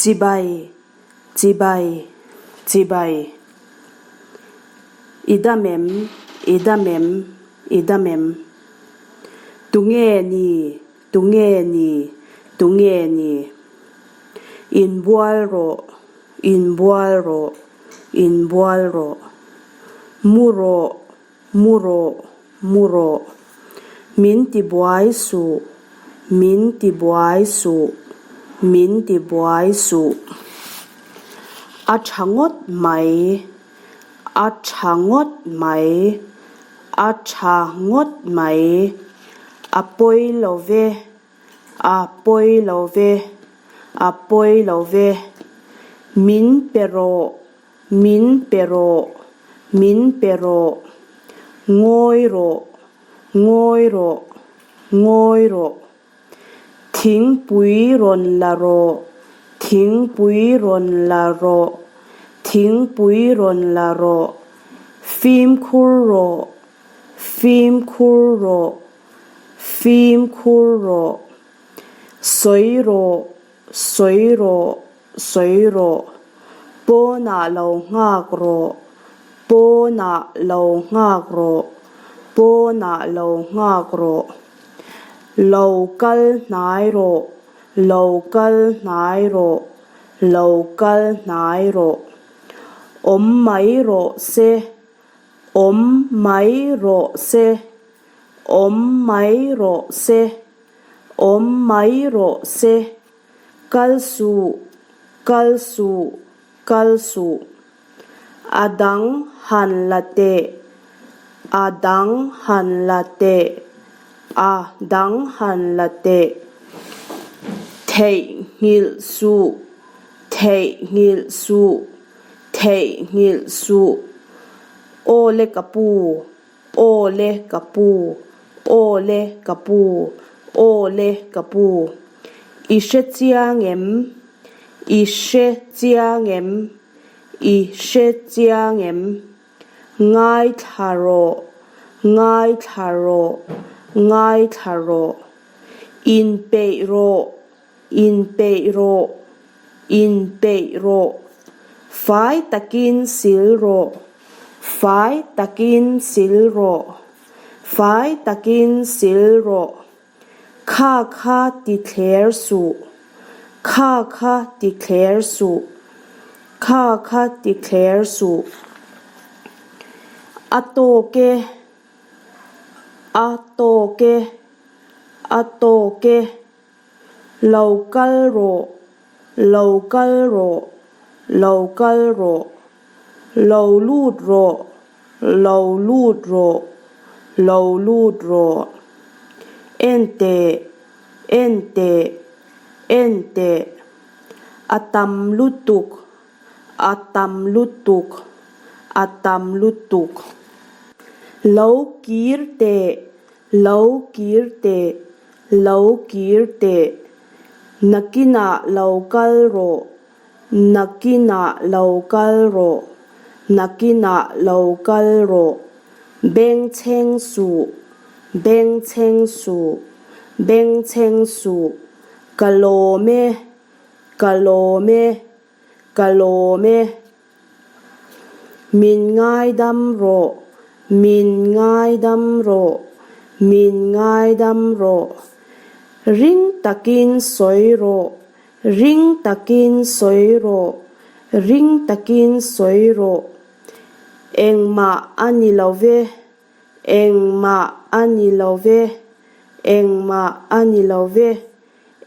Chibai, chibai, chibai. I dam em, i dam em, i dam em. Tunge ni, tunge ni, tunge ni. Inbual rawh, inbual rawh, inbual rawh. Mu rawh, mu rawh, mu rawh. Min tibuai suh, min tibuai suh, min tibuai suh. A tha ngawt mai, a tha ngawt mai, a tha ngawt mai. A pawi lo ve, a pawi lo ve, a pawi lo ve. Min pe rawh, Min pe rawh, min pe rawh, ngawi rawh, ngawi rawh, ngawi rawh. Thingpui rawn la rawh, thingpui rawn la rawh, thingpui rawn la rawh. Fimkhur rawh, fimkhur rawh, fimkhur rawh. Sawi rawh, Sawi rawh, sawi rawh. Pawnah lo nghak rawh, pawnah lo nghak rawh, pawnah lo nghak rawh. Lo kal hnai rawh, lo kal hnai rawh, lo kal hnai rawh. Awm mai rawh se, awm mai rawh se, awm mai rawh se. Awm mai rawh se. Kal suh, kal suh, kal suh. A dang han la teh, a dang han la teh, a dang han la teh. Theihnghilh suh, theihnghilh suh, theihnghilh suh. Aw le ka pu, Aw le ka pu, aw le ka pu, aw le ka pu. I hre chiang em? I hre chiang em? I hre chiang em? Ngaithla rawh, ngaithla rawh, ngaithla rawh. Inpeih rawh, inpeih rawh, inpeih rawh. Fai takin sil rawh, fai takin sil rawh, fai takin sil rawh. Kha kha ti thler suh, kha kha ti thler suh, kha kha ti thler suh. A tawk e, a tawk e, a tawk e. Lo kal rawh, lo kal rawh, lo kal rawh. Lo lut rawh, lo lut rawh, lo lut rawh. En teh, en teh, en teh. A tam lutuk, a tam lutuk, a tam lutuk. Lo kir teh, Lo kir teh, lo kir teh. Nakinah lo kal rawh, nakinah lo kal rawh, nakinah lo kal rawh. Bengchheng suh, bengchheng suh, bengchheng suh. Ka lawm e, ka lawm e, ka lawm e. Min ngaidam rawh, min ngaidam rawh, min ngaidam rawh. Ring takin sawi rawh, ring takin sawi rawh, ring takin sawi rawh. Engmah a ni lo ve, engmah a ni lo ve, engmah a ni lo ve.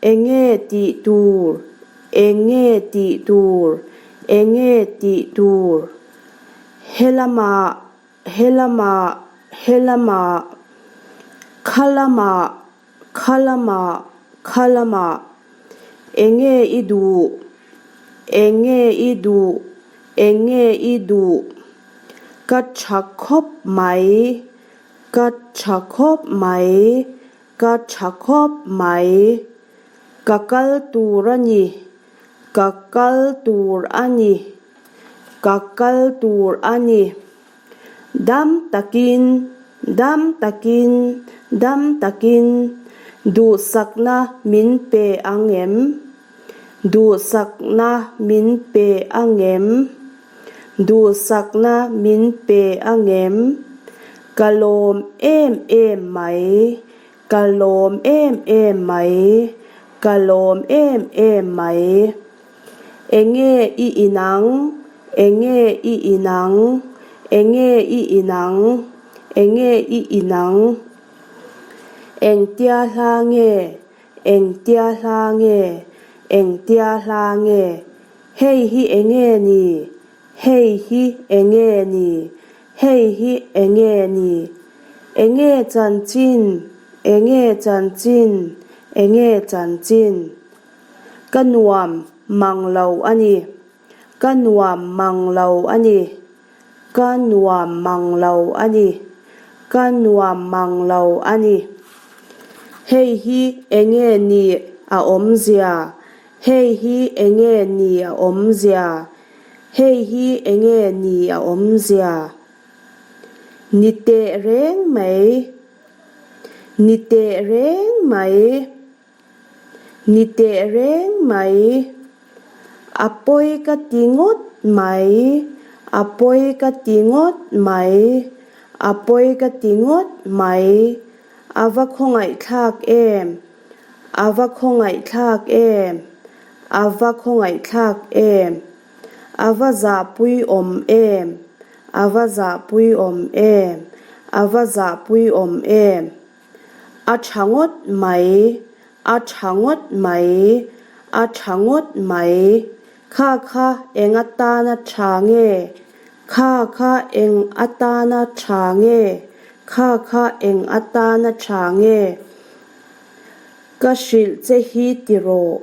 Enge tih tur? Enge tih tur? Enge tih tur? Helamah, helamah, helamah, khalamah, khalamah, khalamah. Enge i duh? Enge i duh? Enge i duh? Ka tha khawp mai, ka tha khawp mai. Ka tha khawp mai. Ka kal tur a ni. Ka kal tur a ni. Ka kal tur a ni. Dam takin, dam takin, dam takin duhsakna min pe ang em? Duhsakna min pe angem? Duhsakna min pe angem? Ka lawm em em mai, ka lawm em em mai, ka lawm em em mai. Enge i inang? Enge i inang? Enge i inang? Enge i inang? Engtia hla nge? Engtia hla nge? Engtia hla nge? Hei hi enge ni? Hei hi enge ni? Hei hi enge ni? Enge chanchin? Enge chanchin? Enge chanchin? Ka nuam mang lo a ni. Ka nuam mang lo a ni. Ka nuam mang lo a ni. Ka nuam mang lo a ni. Hei hi enge ni a awmzia? Hei hi enge ni a awmzia? Hei hi enge ni a awmzia? Ni teh reng mai. Ni teh reng mai. Ni teh reng mai. A pawi ka ti ngawt mai. A pawi ka ti ngawt mai. A pawi ka ti ngawt mai. A va khawngaihthlak em. A va khawngaihthlak em. A va khawngaihthlak em. A va zahpuiawm em. A va zahpuiawm em. A va zahpuiawm em. A tha ngawt mai, a tha ngawt mai, a tha ngawt mai. Kha kha eng atana tha nge? Kha kha eng atana tha nge? Kha kha eng atana tha nge? Ka hrilh che hi ti rawh,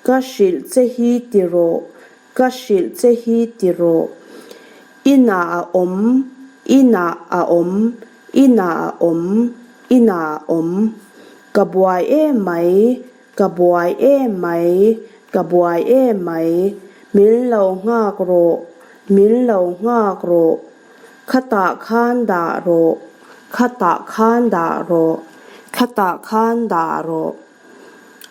ka hrilh che hi ti rawh, ka hrilh che hi ti rawh. Inah a awm, inah a awm, inah a awm, inah a awm. Ka buai em mai, ka buai em mai, ka buai em mai. Min lo nghak rawh, min lo nghak rawh. Khatah khan dah rawh, khatah khan dah rawh, khatah khan dah rawh.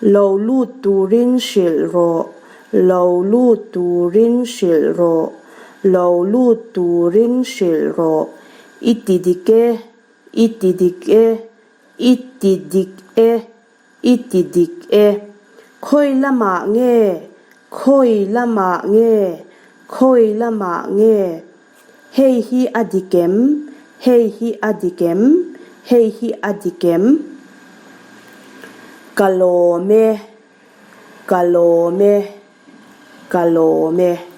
Lo lut turin hrilh rawh, lo lut turin hrilh rawh, lo lut turin hrilh rawh. I ti dik e, i ti dik e, i ti dik e, i ti dik e. Khawi lamah nge, khawi lamah nge, khawi lamah nge? Hei hi a dik em? Hei hi a dik em? Hei hi a dik em? Ka lawm e, ka lawm e, ka lawm e.